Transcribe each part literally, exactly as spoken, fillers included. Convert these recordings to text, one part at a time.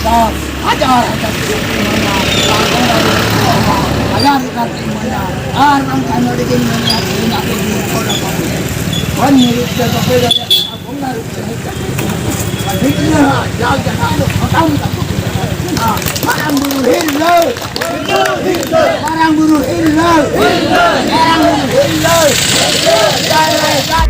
ᱦᱟᱡᱟᱨ ᱦᱟᱡᱟᱨ ᱠᱚ ᱮᱢᱟᱭᱟ, ᱟᱨ ᱵᱚᱸᱜᱟ ᱵᱩᱨᱩ ᱠᱚ ᱮᱢᱟ, ᱦᱟᱡᱟᱨ ᱦᱟᱡᱟᱨ ᱠᱚ ᱮᱢᱟᱭᱟ, ᱟᱨ ᱵᱟᱝᱠᱷᱟᱱ ᱱᱚᱰᱮ ᱜᱮ ᱢᱮᱱᱟᱭᱟ, ᱛᱮᱦᱮᱧ ᱟᱵᱚ ᱜᱩᱨᱩ ᱠᱚ ᱨᱟᱯᱟᱜ ᱮᱱᱟ᱾ ᱦᱚᱲ ᱧᱮᱞ ᱛᱮ ᱵᱟᱠᱚ ᱫᱟᱲᱮᱭᱟᱜ ᱠᱟᱱᱟ, ᱵᱚᱸᱜᱟ ᱨᱩᱯ ᱛᱮ ᱦᱮᱡ ᱠᱟᱛᱮ ᱠᱚ ᱢᱮᱱᱟ, ᱡᱟᱞ ᱡᱟᱦᱟᱸ ᱫᱚ ᱥᱟᱠᱟᱢ ᱛᱟᱠᱚ ᱠᱚ ᱢᱮᱱᱟ, ᱢᱟᱨᱟᱝ ᱵᱩᱨᱩ ᱦᱤᱨᱞᱟᱹ, ᱢᱟᱨᱟᱝ ᱵᱩᱨᱩ ᱦᱤᱨᱞᱟᱹ, ᱢᱟᱨᱟᱝ ᱵᱩᱨᱩ ᱦᱤᱨᱞᱟᱹ, ᱡᱟᱭ ᱨᱮ ᱡᱟᱭ᱾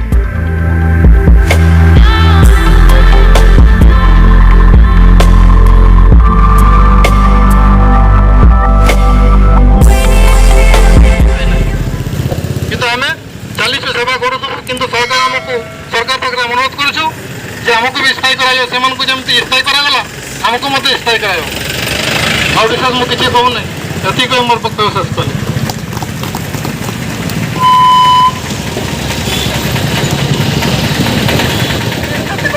কিন্তু ଆମେ ଚାଲିଛୁ ସେବା କରୁଥିବୁ, କିନ୍ତୁ ସରକାର ଆମକୁ, ସରକାର ପାଖରେ ଅନୁରୋଧ କରୁଛୁ ଯେ ଆମକୁ ବି ସ୍ଥାୟୀ କରାଯାଉ, ସେମାନଙ୍କୁ ଯେମିତି ସ୍ଥାୟୀ କରାଗଲା, ଆମକୁ ମଧ୍ୟ ସ୍ଥାୟୀ କରାଯାଉ। ଆଉ ବିଶେଷ ମୁଁ କିଛି କହୁନି, ଏତିକି କହି ମୋର ବକ୍ତବ୍ୟ ଶେଷ କଲି।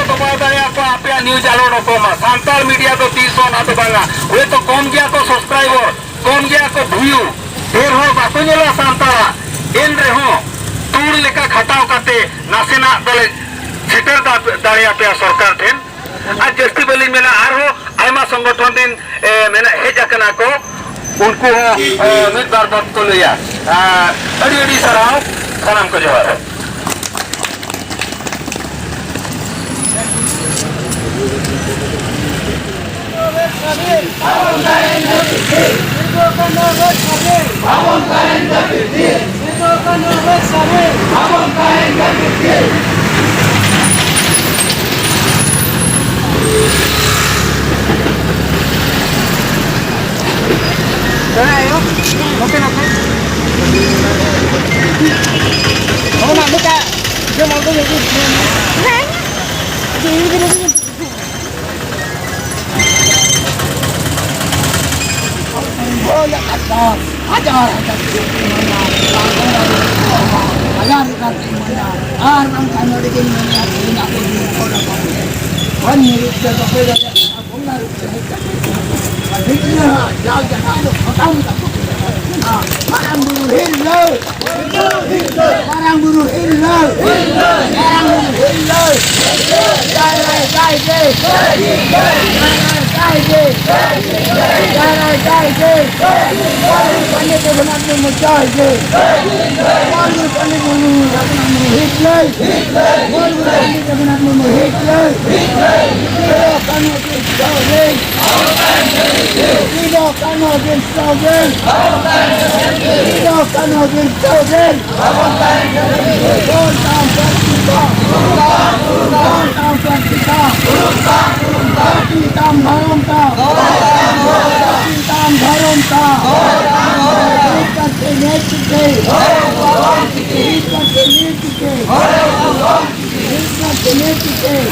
ᱫᱚᱵᱟᱣ ᱫᱟᱲᱮᱭᱟᱠᱚᱣᱟ ᱟᱯᱮᱭᱟᱜ ᱱᱤᱭᱩᱡᱽ ᱟᱞᱚ ᱚᱰᱚᱠᱚᱜ ᱢᱟ᱾ ᱥᱟᱱᱛᱟᱲ ᱢᱤᱰᱤᱭᱟ ᱫᱚ ᱛᱤᱥ ᱦᱚᱸ ᱚᱱᱟ ᱫᱚ ᱵᱟᱝᱟ᱾ ᱦᱳᱭᱛᱳ ᱠᱚᱢ ᱜᱮᱭᱟ ᱠᱚ ᱥᱟᱵᱥᱠᱨᱟᱭᱵᱟᱨ, ᱠᱚᱢ ᱜᱮᱭᱟ ᱠᱚ ᱵᱷᱤᱭᱩ, ᱰᱷᱮᱨ ᱦᱚᱲ ᱵᱟᱠᱚ ᱧᱮᱞᱟ ᱥᱟᱱᱛᱟᱲᱟᱜ, ᱮᱱ ᱨᱮᱦᱚᱸ ᱛᱩᱲ ᱞᱮᱠᱟ ᱠᱷᱟᱴᱟᱣ ᱠᱟᱛᱮ ᱱᱟᱥᱮᱱᱟᱜ ᱫᱚᱞᱮ ᱥᱮᱴᱮᱨ ᱫᱟ-, ᱫᱟᱲᱮᱭᱟᱯᱮᱭᱟ ᱥᱚᱨᱠᱟᱨ ᱴᱷᱮᱱ᱾ ᱟᱨ ᱡᱟᱹᱥᱛᱤ ᱵᱟᱹᱞᱤᱧ ᱢᱮᱱᱟ, ᱟᱨᱦᱚᱸ ᱟᱭᱢᱟ ᱥᱚᱝᱜᱚᱴᱷᱚᱱ ᱨᱤᱱ, ᱮ, ᱢᱮᱱᱟ, ᱦᱮᱡ ᱟᱠᱟᱱᱟ ᱠᱚ, ᱩᱱᱠᱩ ᱦᱚᱸ, ᱮ, ᱢᱤᱫ ᱵᱟᱨ ᱵᱟᱛ ᱠᱚ ᱞᱟᱹᱭᱟ᱾ ᱟᱨ ᱟᱹᱰᱤ ᱟᱹᱰᱤ ᱥᱟᱨᱦᱟᱣ, ᱥᱟᱱᱟᱢ ᱠᱚ ᱡᱚᱦᱟᱨ᱾ ᱦᱟᱡᱟᱨ ᱦᱟᱡᱟᱨ ᱠᱚ ᱮᱢᱟᱭᱟ, ᱟᱨ ᱵᱚᱸᱜᱟ ᱵᱩᱨᱩ ᱠᱚ ᱮᱢᱟ, ᱦᱟᱡᱟᱨ ᱦᱟᱡᱟᱨ ᱠᱚ ᱮᱢᱟᱭᱟ, ᱟᱨ ᱵᱟᱝᱠᱷᱟᱱ ᱱᱚᱰᱮ ᱜᱮ ᱢᱮᱱᱟ, ᱛᱮᱦᱮᱧ ᱟᱵᱚ ᱜᱩᱨᱩ ᱠᱚ ᱨᱟᱯᱟᱜ ᱮᱱᱟ᱾ ᱦᱚᱲ ᱧᱮᱞ ᱛᱮ ᱵᱟᱠᱚ ᱫᱟᱲᱮᱭᱟᱜ ᱠᱟᱱᱟ, ᱵᱚᱸᱜᱟ ᱨᱩᱯ ᱛᱮ ᱦᱮᱡ ᱠᱟᱛᱮ ᱠᱚ ᱢᱮᱱᱟ, ᱟᱨ ᱵᱷᱤᱛᱨᱤ ᱨᱮ ᱡᱟᱞ ᱡᱟᱦᱟᱸ ᱫᱚ ᱥᱟᱠᱟᱢ ᱛᱟᱠᱚ ᱠᱚ ᱢᱮᱱᱟ, ᱢᱟᱨᱟᱝ ᱵᱩᱨᱩ ᱦᱤᱨᱞᱟᱹ, ᱢᱟᱨᱟᱝ ᱵᱩᱨᱩ ᱦᱤᱨᱞᱟᱹ, ᱢᱟᱨᱟᱝ ᱵᱩᱨᱩ ᱦᱤᱨᱞᱟᱹ, ᱡᱟᱭ ᱨᱮ ᱡᱟᱭ ᱜᱮ, ᱡᱟᱭ ᱨᱮ ᱡᱟᱭ᱾ ᱡᱟᱭ ᱡᱮ, ᱡᱟᱭ ᱡᱮ, ᱢᱟᱱᱱᱤᱭᱚ ᱯᱚᱱᱰᱤᱛ ᱨᱚᱜᱷᱩᱱᱟᱛᱷ ᱢᱩᱨᱢᱩ ᱡᱟᱭ ᱡᱮ, ᱢᱟᱱᱱᱤᱭᱚ ᱯᱚᱱᱰᱤᱛ ᱨᱚᱜᱷᱩᱱᱟᱛᱷ ᱢᱩᱨᱢᱩ ᱦᱤᱛ ᱞᱟᱹᱭ, ᱢᱟᱱᱱᱤᱭᱚ ᱯᱚᱱᱰᱤᱛ ᱨᱚᱜᱷᱩᱱᱟᱛᱷ ᱢᱩᱨᱢᱩ ᱦᱤᱛ ᱞᱟᱹᱭ, ᱥᱤᱫᱚ ᱠᱟᱹᱱᱦᱩ ᱡᱤᱱᱫᱟᱵᱟᱫ, ᱥᱤᱫᱚ ᱠᱟᱹᱱᱦᱩ ᱡᱤᱱᱫᱟᱵᱟᱫ, ᱥᱤᱫᱚ ᱠᱟᱹᱱᱦᱩ ᱡᱤᱱᱫᱟᱵᱟᱫ᱾ ᱫᱚᱞ ᱛᱟᱢ ᱯᱟᱹᱨᱥᱤ ᱛᱟᱢ, ᱫᱚᱞ ᱛᱟᱢ ᱯᱟᱹᱨᱥᱤ ᱛᱟᱢ, ᱯᱟᱹᱨᱥᱤ ᱛᱟᱢ ᱫᱷᱚᱨᱚᱢ ᱛᱟᱢ, ᱯᱟᱹᱨᱥᱤ ᱛᱟᱢ ᱫᱷᱚᱨᱚᱢ ᱛᱟᱢ, ᱯᱟᱹᱨᱥᱤ ᱱᱮᱭ ᱪᱤᱠᱟᱹᱭ, ᱯᱟᱹᱨᱥᱤ ᱱᱮᱭ ᱪᱤᱠᱟᱹᱭ, ᱯᱟᱹᱨᱥᱤ ᱱᱮᱭ ᱪᱤᱠᱟᱹᱭ᱾